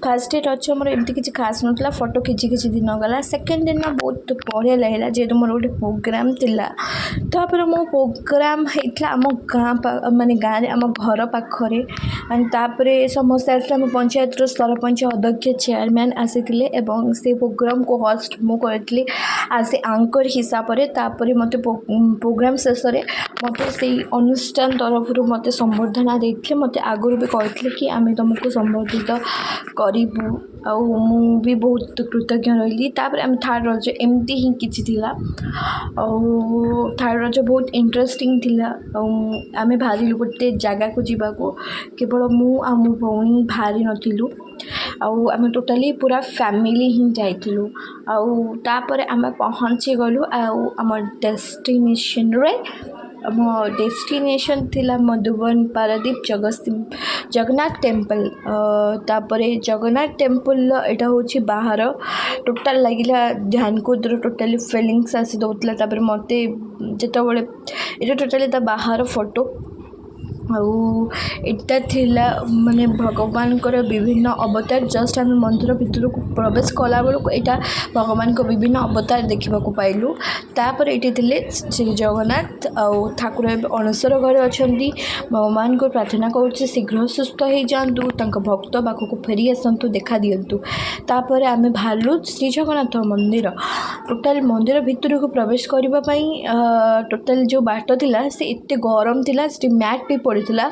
First day Raja ମୋର ଏମିତି କିଛି ଖାସ୍ ନଥିଲା। ଫଟୋ କିଛି କିଛି ଦିନ ଗଲା। ସେକେଣ୍ଡ ଦିନ ବହୁତ ବଢ଼ିଆ ଲାଗିଲା, ଯେହେତୁ ମୋର ଗୋଟେ ପ୍ରୋଗ୍ରାମ୍ ଥିଲା। ତାପରେ ମୋ ପ୍ରୋଗ୍ରାମ୍ ହେଇଥିଲା ଆମ ଗାଁ, ମାନେ ଗାଁରେ, ଆମ ଘର ପାଖରେ। ଆଣ୍ଡ ତାପରେ ସମସ୍ତେ ଆସିଥିଲେ। ଆମ ପଞ୍ଚାୟତର ସରପଞ୍ଚ, ଅଧ୍ୟକ୍ଷ, ଚେୟାରମ୍ୟାନ୍ ଆସିଥିଲେ ଏବଂ ସେ ପ୍ରୋଗ୍ରାମ୍କୁ ହୋଷ୍ଟ ମୁଁ କରିଥିଲି ଆଜ୍ ଏ ଆଙ୍କର୍ ହିସାବରେ। ତାପରେ ମୋତେ ପ୍ରୋଗ୍ରାମ୍ ଶେଷରେ ମୋତେ ସେଇ ଅନୁଷ୍ଠାନ ତରଫରୁ ମୋତେ ସମ୍ବର୍ଦ୍ଧନା ଦେଇଥିଲେ। ମୋତେ ଆଗରୁ ବି କହିଥିଲେ କି ଆମେ ତୁମକୁ ସମ୍ବର୍ଦ୍ଧିତ କରିବୁ ଆଉ ମୁଁ ବି ବହୁତ କୃତଜ୍ଞ ରହିଲି। ତାପରେ ଆମେ ଥାର୍ଡ଼ ରଜ ଏମିତି ହିଁ କିଛି ଥିଲା ଆଉ ଥାର୍ଡ଼ ରଜ ବହୁତ ଇଣ୍ଟରେଷ୍ଟିଂ ଥିଲା। ଆଉ ଆମେ ବାହାରିଲୁ ଗୋଟେ ଜାଗାକୁ ଯିବାକୁ। କେବଳ ମୁଁ ଆଉ ମୋ ଭଉଣୀ ବାହାରି ନଥିଲୁ ଆଉ ଆମେ ଟୋଟାଲି ପୁରା ଫ୍ୟାମିଲି ହିଁ ଯାଇଥିଲୁ। ଆଉ ତାପରେ ଆମେ ପହଞ୍ଚିଗଲୁ ଆଉ ଆମ ଡେଷ୍ଟିନେସନ୍ରେ। ଆମ ଡେଷ୍ଟିନେସନ୍ ଥିଲା ମଧୁବନ, ପାରାଦ୍ୱୀପ, ଜଗନ୍ନାଥ ଟେମ୍ପଲ୍। ତାପରେ ଜଗନ୍ନାଥ ଟେମ୍ପଲ୍ର ଏଇଟା ହେଉଛି ବାହାର। ଟୋଟାଲ୍ ଲାଗିଲା ଧ୍ୟାନକୁଦର ଟୋଟାଲି ଫିଲିଙ୍ଗସ୍ ଆସି ଦେଉଥିଲା। ତାପରେ ମୋତେ ଯେତେବେଳେ ଏଇଟା ଟୋଟାଲି ତା ବାହାର ଫଟୋ ଆଉ ଏଇଟା ଥିଲା ମାନେ ଭଗବାନଙ୍କର ବିଭିନ୍ନ ଅବତାର। ଜଷ୍ଟ ଆମେ ମନ୍ଦିର ଭିତରକୁ ପ୍ରବେଶ କଲାବେଳକୁ ଏଇଟା ଭଗବାନଙ୍କ ବିଭିନ୍ନ ଅବତାର ଦେଖିବାକୁ ପାଇଲୁ। ତାପରେ ଏଇଠି ଥିଲେ ଶ୍ରୀ ଜଗନ୍ନାଥ ଆଉ ଠାକୁର ଏବେ ଅଣସର ଘରେ ଅଛନ୍ତି। ଭଗବାନଙ୍କୁ ପ୍ରାର୍ଥନା କରୁଛି, ଶୀଘ୍ର ସୁସ୍ଥ ହେଇଯାଆନ୍ତୁ, ତାଙ୍କ ଭକ୍ତ ପାଖକୁ ଫେରି ଆସନ୍ତୁ, ଦେଖା ଦିଅନ୍ତୁ। ତାପରେ ଆମେ ବାହାରିଲୁ ଶ୍ରୀ ଜଗନ୍ନାଥ ମନ୍ଦିର। ଟୋଟାଲ୍ ମନ୍ଦିର ଭିତରକୁ ପ୍ରବେଶ କରିବା ପାଇଁ ଟୋଟାଲ୍ ଯେଉଁ ବାଟ ଥିଲା, ସେ ଏତେ ଗରମ ଥିଲା। ସେଠି ମ୍ୟାଟ୍ ବି ପଡ଼ିଥିଲା,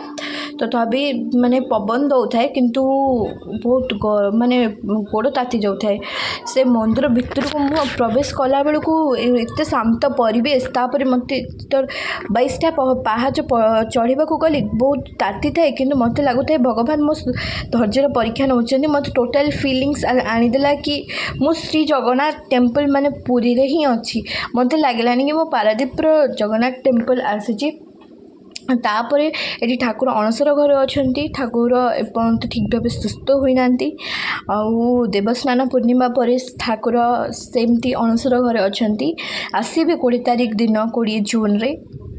ତଥାପି ମାନେ ପବନ ଦେଉଥାଏ, କିନ୍ତୁ ବହୁତ ମାନେ ଗୋଡ଼ ତାତି ଯାଉଥାଏ। ସେ ମନ୍ଦିର ଭିତରକୁ ମୁଁ ପ୍ରବେଶ କଲାବେଳକୁ ଏତେ ଶାନ୍ତ ପରିବେଶ। ତାପରେ ମୋତେ ତ 22ଟା ପାହାଚ ଚଢ଼ିବାକୁ ଗଲି, ବହୁତ ତାତି ଥାଏ, କିନ୍ତୁ ମୋତେ ଲାଗୁଥାଏ ଭଗବାନ ମୋ ଧୈର୍ଯ୍ୟର ପରୀକ୍ଷା ନେଉଛନ୍ତି। ମୋତେ ଟୋଟାଲ୍ ଫିଲିଙ୍ଗସ୍ ଆଣିଦେଲା କି ମୁଁ ଶ୍ରୀ ଜଗନ୍ନାଥ ଟେମ୍ପଲ୍ ମାନେ ପୁରୀରେ ହିଁ ଅଛି। ମୋତେ ଲାଗିଲାନି କି ମୁଁ ପାରାଦ୍ୱୀପର ଜଗନ୍ନାଥ ଟେମ୍ପଲ୍ ଆସିଛି। ତାପରେ ଏଠି ଠାକୁର ଅଣସର ଘରେ ଅଛନ୍ତି। ଠାକୁର ଏପର୍ଯ୍ୟନ୍ତ ଠିକ୍ ଭାବେ ସୁସ୍ଥ ହୋଇନାହାନ୍ତି ଆଉ ଦେବସ୍ନାନ ପୂର୍ଣ୍ଣିମା ପରେ ଠାକୁର ସେମିତି ଅଣସର ଘରେ ଅଛନ୍ତି। ଆସିବେ 20 ତାରିଖ ଦିନ, 20 ଜୁନରେ,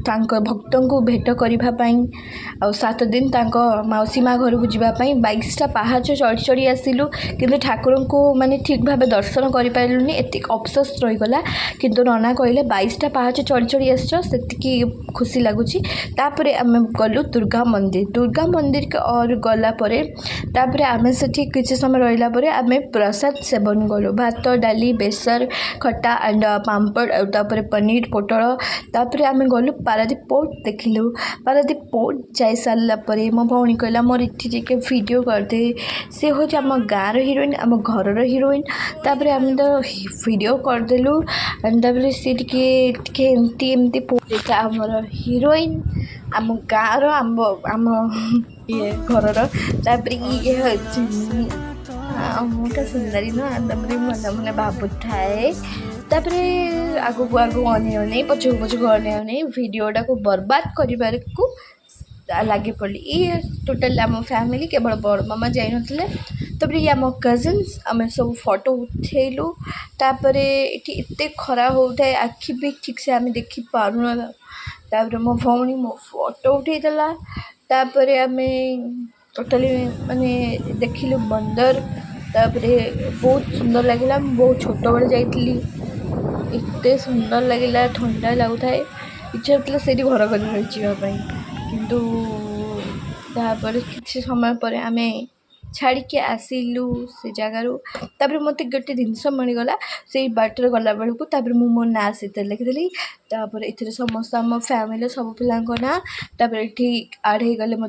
ତାଙ୍କ ଭକ୍ତଙ୍କୁ ଭେଟ କରିବା ପାଇଁ ଆଉ 7 ଦିନ ତାଙ୍କ ମାଉସୀ ମା' ଘରକୁ ଯିବା ପାଇଁ। 22ଟା ପାହାଚ ଚଢ଼ି ଚଢ଼ି ଆସିଲୁ, କିନ୍ତୁ ଠାକୁରଙ୍କୁ ମାନେ ଠିକ୍ ଭାବେ ଦର୍ଶନ କରିପାରିଲୁନି। ଏତିକି ଅଫସୋସ ରହିଗଲା। କିନ୍ତୁ ନନା କହିଲେ, 22ଟା ପାହାଚ ଚଢ଼ି ଚଢ଼ି ଆସିଛ, ସେତିକି ଖୁସି ଲାଗୁଛି। ତାପରେ ଆମେ ଗଲୁ ଦୁର୍ଗା ମନ୍ଦିର। ଦୁର୍ଗା ମନ୍ଦିର ଗଲା ପରେ ତାପରେ ଆମେ ସେଠି କିଛି ସମୟ ରହିଲା ପରେ ଆମେ ପ୍ରସାଦ ସେବନ କଲୁ। ଭାତ, ଡାଲି, ବେସର, ଖଟା ଆଣ୍ଡ ପାମ୍ପଡ଼ ଆଉ ତାପରେ ପନିର ପୋଟଳ। ତାପରେ ଆମେ ଗଲୁ ପାରାଦ୍ୱୀପ ପୋର୍ଟ ଦେଖିଲୁ। ପାରାଦ୍ୱୀପ ପୋର୍ଟ ଯାଇସାରିଲା ପରେ ମୋ ଭଉଣୀ କହିଲା, ମୋର ଏଠି ଟିକେ ଭିଡ଼ିଓ କରିଦେ। ସେ ହେଉଛି ଆମ ଗାଁର ହିରୋଇନ୍, ଆମ ଘରର ହିରୋଇନ୍। ତାପରେ ଆମେ ତ ଭିଡ଼ିଓ କରିଦେଲୁ। ତାପରେ ସେ ଟିକେ ଟିକେ ଏମିତି ଏମିତି। ଏଇଟା ଆମର ହିରୋଇନ୍, ଆମ ଗାଁର, ଆମ ଇଏ ଘରର। ତାପରେ ଇଏ ହେଉଛି ମୁଁ। ମୁଁ ତ ସୁନ୍ଦରୀ ନୁହଁ? ତାପରେ ମନେ ମନେ ଭାବୁଥାଏ। ତାପରେ ଆଗକୁ ଆଗକୁ ଅନେଇ ଅନେଇ, ପଛକୁ ପଛକୁ ଅନେଇ ଅନେଇ ଭିଡ଼ିଓଟାକୁ ବର୍ବାଦ କରିବାକୁ ଲାଗି ପଡ଼ିଲି। ଇଏ ଟୋଟାଲି ଆମ ଫ୍ୟାମିଲି, କେବଳ ବଡ଼ ମାମା ଯାଇନଥିଲେ। ତାପରେ ଇଏ ଆମ କଜିନ୍ସ। ଆମେ ସବୁ ଫଟୋ ଉଠେଇଲୁ। ତାପରେ ଏଠି ଏତେ ଖରା ହେଉଥାଏ, ଆଖି ବି ଠିକ୍ସେ ଆମେ ଦେଖିପାରୁନ। ତାପରେ ମୋ ଭଉଣୀ ମୋ ଫଟୋ ଉଠେଇଦେଲା। ତାପରେ ଆମେ ଟୋଟାଲି ମାନେ ଦେଖିଲୁ ବନ୍ଦର। ତାପରେ ବହୁତ ସୁନ୍ଦର ଲାଗିଲା। ମୁଁ ବହୁତ ଛୋଟବେଳେ ଯାଇଥିଲି। ଏତେ ସୁନ୍ଦର ଲାଗିଲା, ଥଣ୍ଡା ଲାଗୁଥାଏ। ଇଚ୍ଛା ହେଉଥିଲା ସେଇଠି ଘର କରି ରହିଯିବା ପାଇଁ। କିନ୍ତୁ ତାପରେ କିଛି ସମୟ ପରେ ଆମେ ଛାଡ଼ିକି ଆସିଲୁ ସେ ଜାଗାରୁ। ତାପରେ ମୋତେ ଗୋଟେ ଜିନିଷ ମିଳିଗଲା ସେଇ ବାଟରେ ଗଲାବେଳକୁ। ତାପରେ ମୁଁ ମୋ ନାଁ ସେଥିରେ ଲେଖିଦେଲି। ତାପରେ ଏଥିରେ ସମସ୍ତେ ଆମ ଫ୍ୟାମିଲିର ସବୁ ପିଲାଙ୍କ ନାଁ। ତାପରେ ଏଠି ଆଡ଼୍ ହେଇଗଲେ ମୋ